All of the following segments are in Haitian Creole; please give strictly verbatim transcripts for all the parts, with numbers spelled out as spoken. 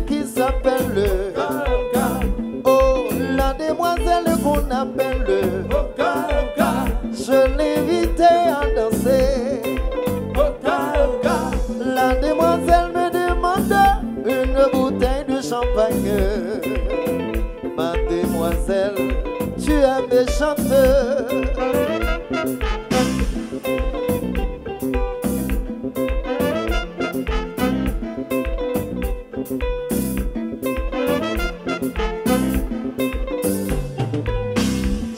qui s'appelle le Oka Oka. Oh, la demoiselle qu'on appelle le Oka Oka. Je l'invitais à danser. Oka Oka. La demoiselle me demande une bouteille de champagne. Mademoiselle, tu es méchante.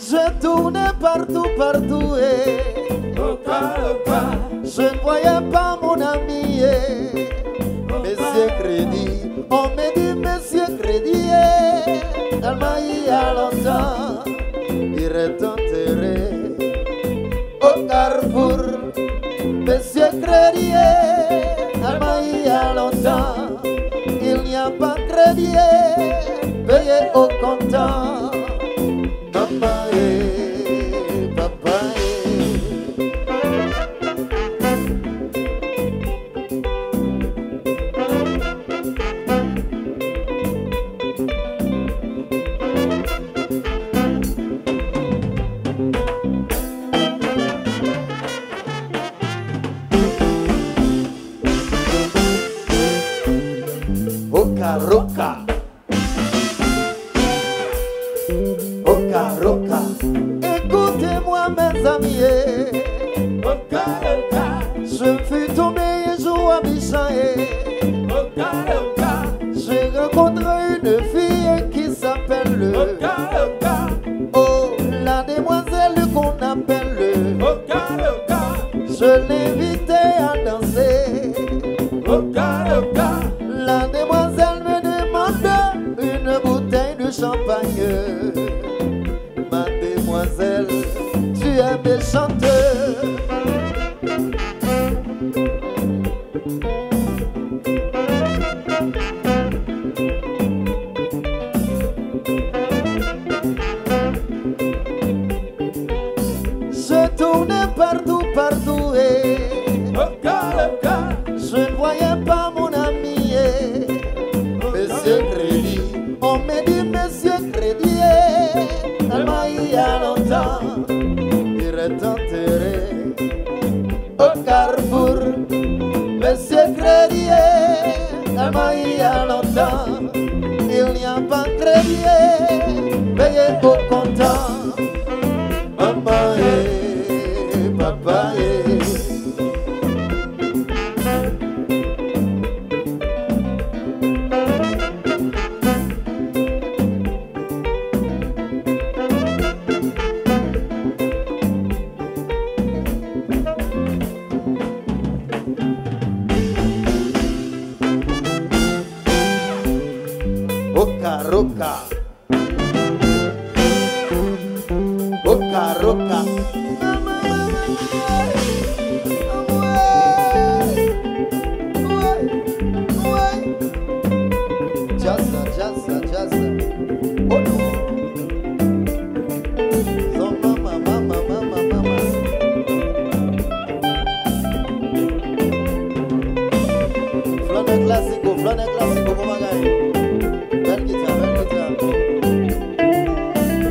Je tournais partout, partout et je ne voyais pas mon ami et Monsieur Crédit. On me dit, Monsieur Crédit, eh, tèlman il y a longtemps, il est enterré au carrefour. Monsieur Crédit, eh, tèlman il y a longtemps, il n'y a pas crédit, eh, payé au comptant. Manman e, papa e. Oka Oka. Oka Oka. Écoutez-moi, mes amis, eh. Oka Oka. Je fus tombé un jour à Abidjan, eh. Oka Oka. J'ai rencontré une fille qui s'appelle le Oka Oka. Oh, la demoiselle qu'on appelle le Oka Oka. Je l'invitais à danser. Oka Oka. La demoiselle me demande une bouteille de champagne. Mademoiselle, tu es méchante. Je tournais partout, partout, eh. Oka Oka. Je ne voyais pas mon ami, eh. Monsieur Crédit, on me dit, Monsieur Crédit, eh, tèlman il y a longtemps, il est enterré au carrefour. Monsieur Crédit, eh, tèlman il y a longtemps, il n'y a pas crédit, eh, payé au comptant. Manman e, papa e. Oka Oka. Oka Oka. Djaz la, djaz la, djaz la. Oh non. Son mama, mama, mama, mama. Flannè klasiko, flannè klasiko, bon bagay. Bèl gita, bèl gita.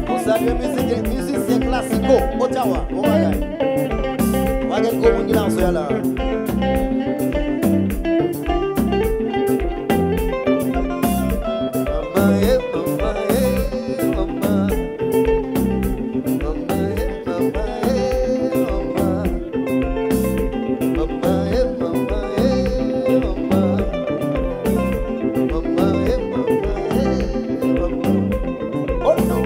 Nou salye mizik, mizisyen klasiko Ottawa, bon bagay. Pa gen gwo moun ki la aswè a la. Manman e, manman e, manman. Manman e, manman e, manman. Manman e, manman e, manman. Manman e, manman e, manman. Oh non.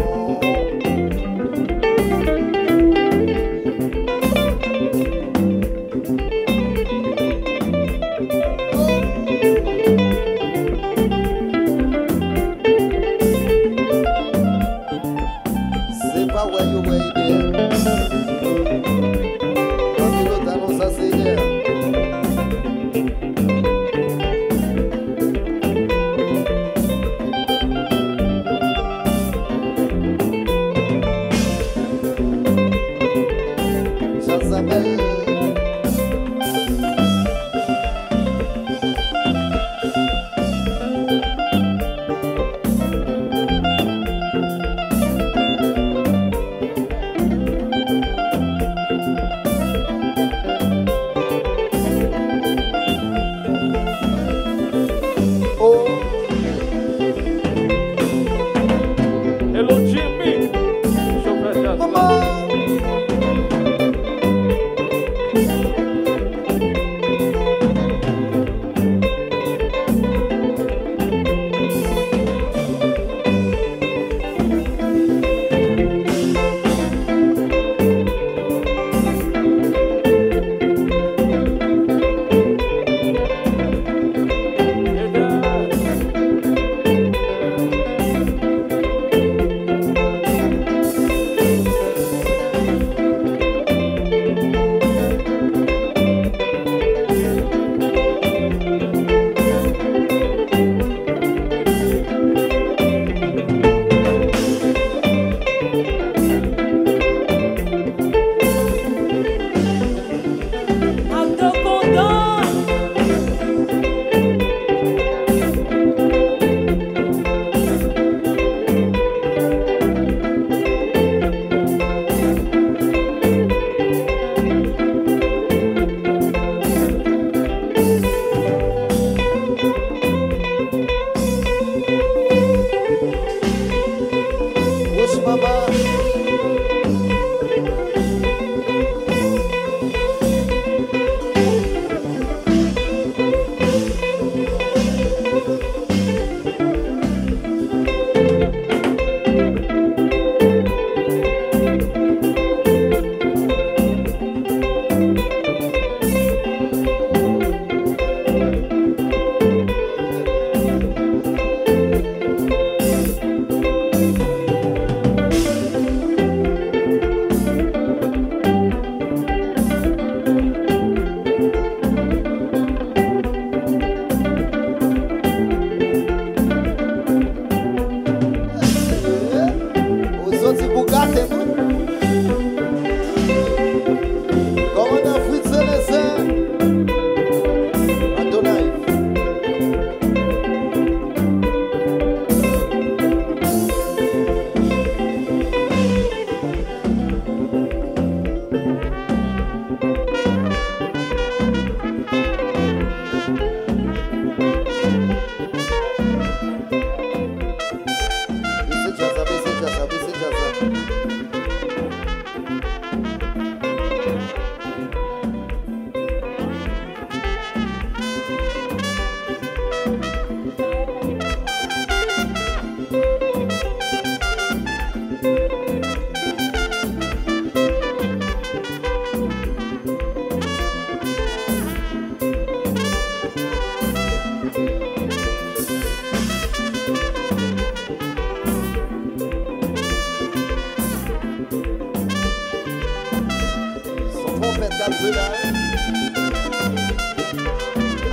K ap jwe la.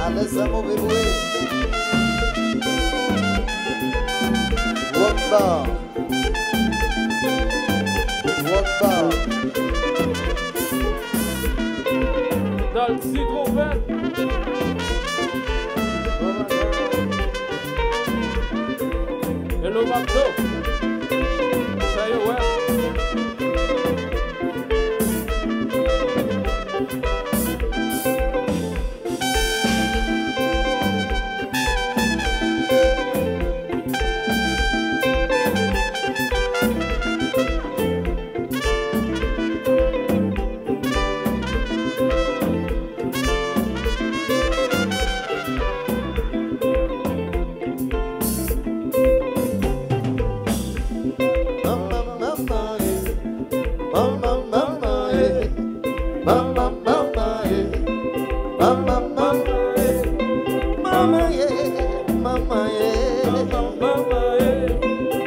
Alèz sa move vre. Rock bar. Rock bar. Dalti Twonpèt. Hello, Mapdo. Fè yo wè. Manman ye, manman ye, manman ye.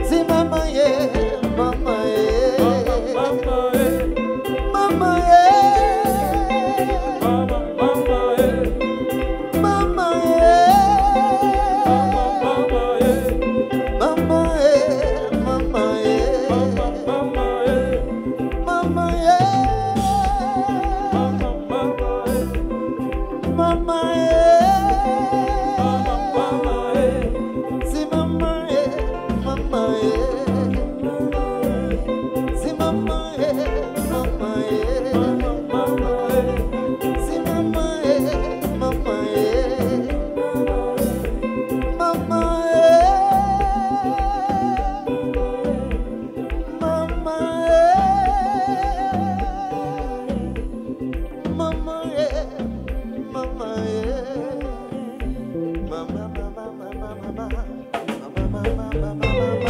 Di manman ye, manman ye. Manman ye. Manman ye. Manman ye, manman ye. Manman ye. Manman ye. Manman ye. Manman ye. Ti manman ye. Manman ye. Ti manman ye. Manman ye. Ti manman ye. Manman ye. Manman ye. Manman e, manman e, manman e. Manman, manman, manman, manman. Manman, manman, manman, manman.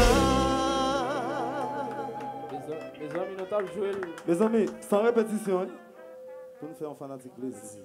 Mezanmi, mezanmi, nou t ap jwe l. Mezanmi, san repetisyon, wi. Pou n fè yon fanatik plezi.